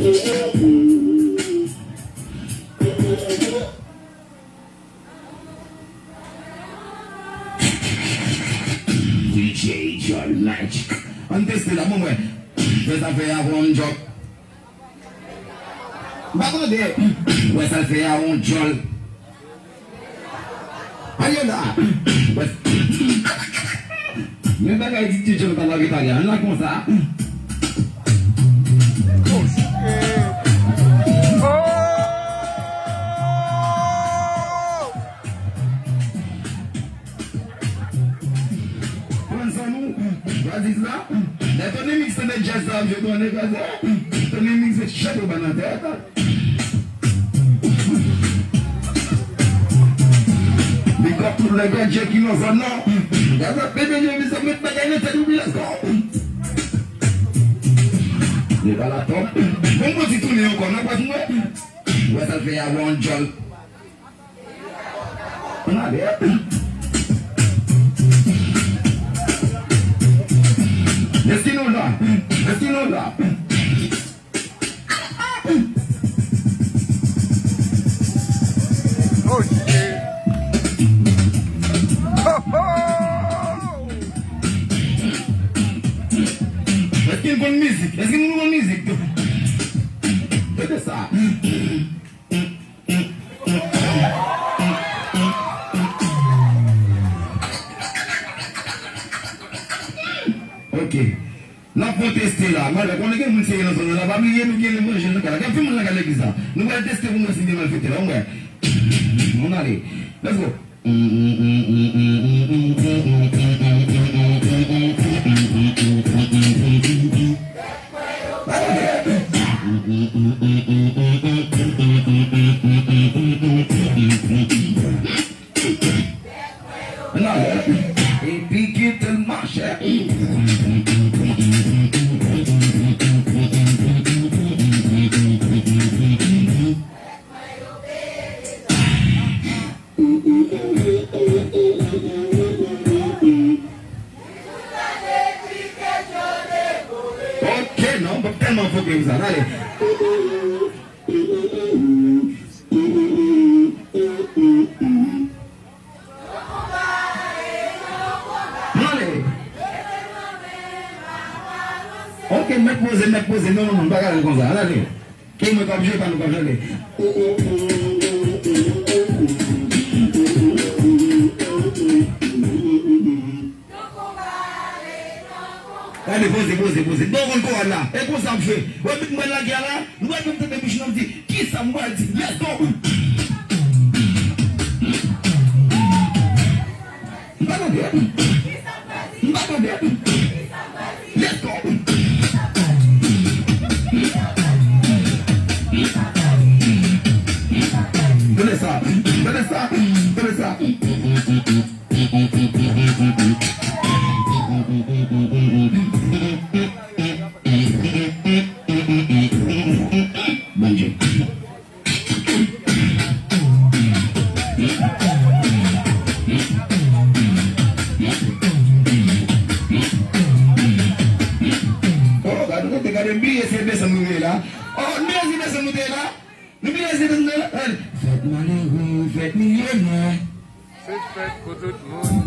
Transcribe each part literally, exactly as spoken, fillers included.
D J John Magic. Ann teste la, bon, mwen. Fè sa fè a, bon, djòl. M pa tande. Wè sa l fè a, yon djòl. Ayo la. Wè. Men bagay di Tchotcho pa lage pale a. Ann la konsa. Pran san nou, Brazil la. Lè Tony Mix tande djaz sa ap jwe, konnen Brazil. Tony Mix se chèt ou ban nan tèt. Big up tout nèg Dje ki nan zòn nan. Gaz ap pete, Dje, mizè, met bagay nan tèt ou, let's go. Li pa la top. Bon, bon, ti tounen ankò, nan pa fè. Wè sa l fè a, yon djòl. Ann ale. Èske nou la? Èske nou la? Oh, shit. Ho, ho! Èske nou konn mizik? Èske nou konn mizik? Tande sa. Ok. N ap fè teste la. Malè, konnen gen moun serye nan zòn nan la. Pa bliye, nou gen levanjil nan kay la. Gen anpil moun nan kay legliz la. Nou pral teste pou nou wè si gen malfektè la. Ann wè. Ann ale. Let's go. Ann ale. Epi kite l mache. Ok, non, m p ap tèlman foke pou sa. Gade. Gade. Ok, mèt poze, mèt poze. Non, non, non, m pa ka al konsa. Gade. Ke mwen k ap jwe, pa nou k ap jwe. Gade, poze, poze, poze. Bon, konn kowad la. E konsa m fè. Wè, bit mwen lage a la. Nou wè, nou tande bouch nou di, kisa m pral di? Let's go. M pa tande. M pa tande. Let's go. Tande sa, tande sa, tande sa. Bondye. Oh, gade, gade, gade, m bliye se desanm nou ye la. Oh, m bliye se desanm nou te ye la. M bliye se desanm nou te ye la. Fèt malere, fèt milyonè. Se fèt pou tout moun.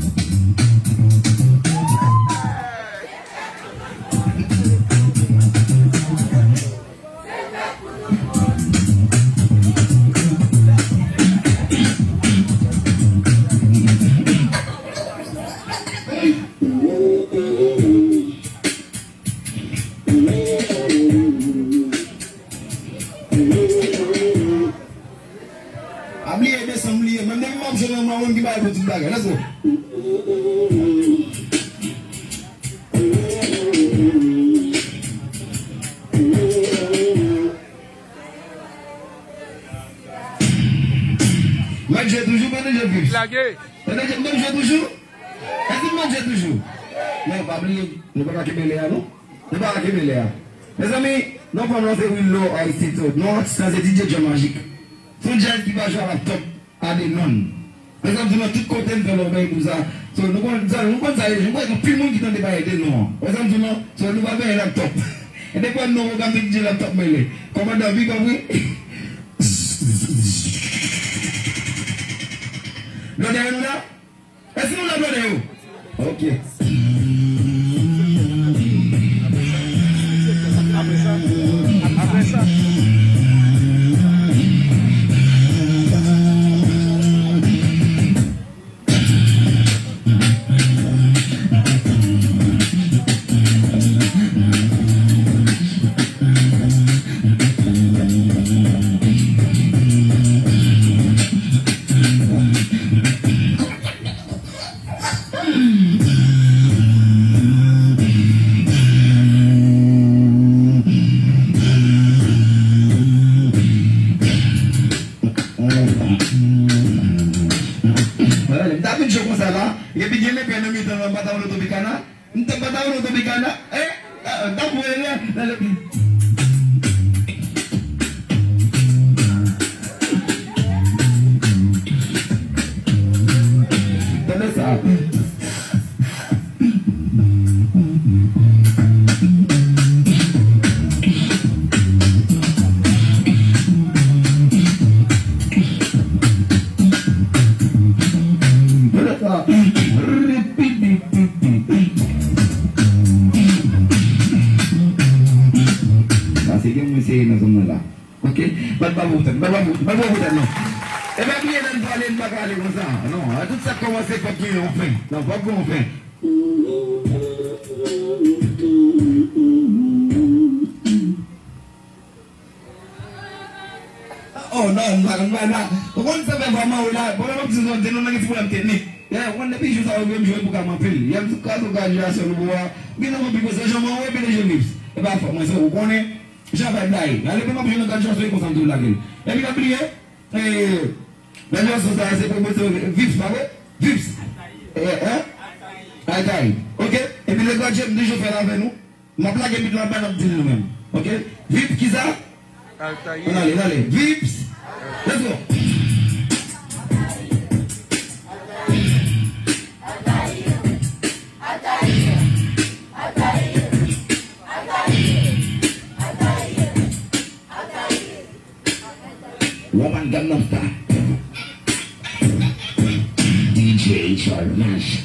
Pa bliye desanm li ye. Menm depi m ap jwe nan mwen menm ki bay pou tout bagay. Let's go. Mèt jwe toujou, pa deje viv. Lage. Pa deje, mèt jwe toujou. Èske mèt jwe toujou? Non, pa bliye, nou pa ka kenbe lè a, non. Nou pa ka kenbe lè a. Mezanmi, non pa m nan se Willow Ice T, so, non, sa se D J John Magic. Se yon djaz ki pa jwe a laptop. A de non. Wè sa m di w lan, tout kote m fè lòbèy pou sa. So, nou konn sa, nou konn sa, nou konn anpil moun ki tande bagay de non an. Wè sa m di w lan, so, nou pa benyen laptop. E depi w non, ou ka vin di laptop mele. Kòmandan, big up, wi. Blòdè yo la? Èske nou la, blòdè yo? Ok. Apre sa, apre sa. Wè, m ta vin cho konsa la, epi gen lepè nan mitan an, m pa ta wè l nan Tropicana. M te pa ta wè l nan Tropicana, eh? Ah, ah, ta pou wè, nan le- Tande sa. Sa se gen mwen sere nan zòn nan la. Ok? Bat bravo pou tèt, bat bravo, bat bravo pou tèt, non. E pa bliye lè n pale, n pa ka ale konsa. Non, tout sa k kòmanse fòk gen yon fen. Non, fòk gen yon fen. Oh, non, m pa, m pa, m pa. Ou konn sa fè vwa manwe la, bon, lè m ap di zòn, se nou nan gen ti pwoblèm teknik. Yeah, ou konn depi jou sa yo vin jwe pou ka m anpil. Yeah, m sou ka, sou gradyasyon nou pou wè. Gen nan anpil konsa, jan manwe, epi le jeu lips. E pa fò, mwen, se ou konnen. Jan vibe la ye. Ale, men m ap jwe nan gradyasyon, e konsa m toujou lage l. Epi pa bliye, eh, gradyasyon sa, se pwomosyon Vips, pa vre? Vips. Eh, eh? Altaïr. Ok? Epi le gradye, m toujou fè l avè nou. M ap lage bit la anba, n ap di l nou menm. Ok? Vips, kisa? Altaïr. Ann ale, ann ale. Vips. Let's go. Woman Gangnam Style. D J Charles Nash.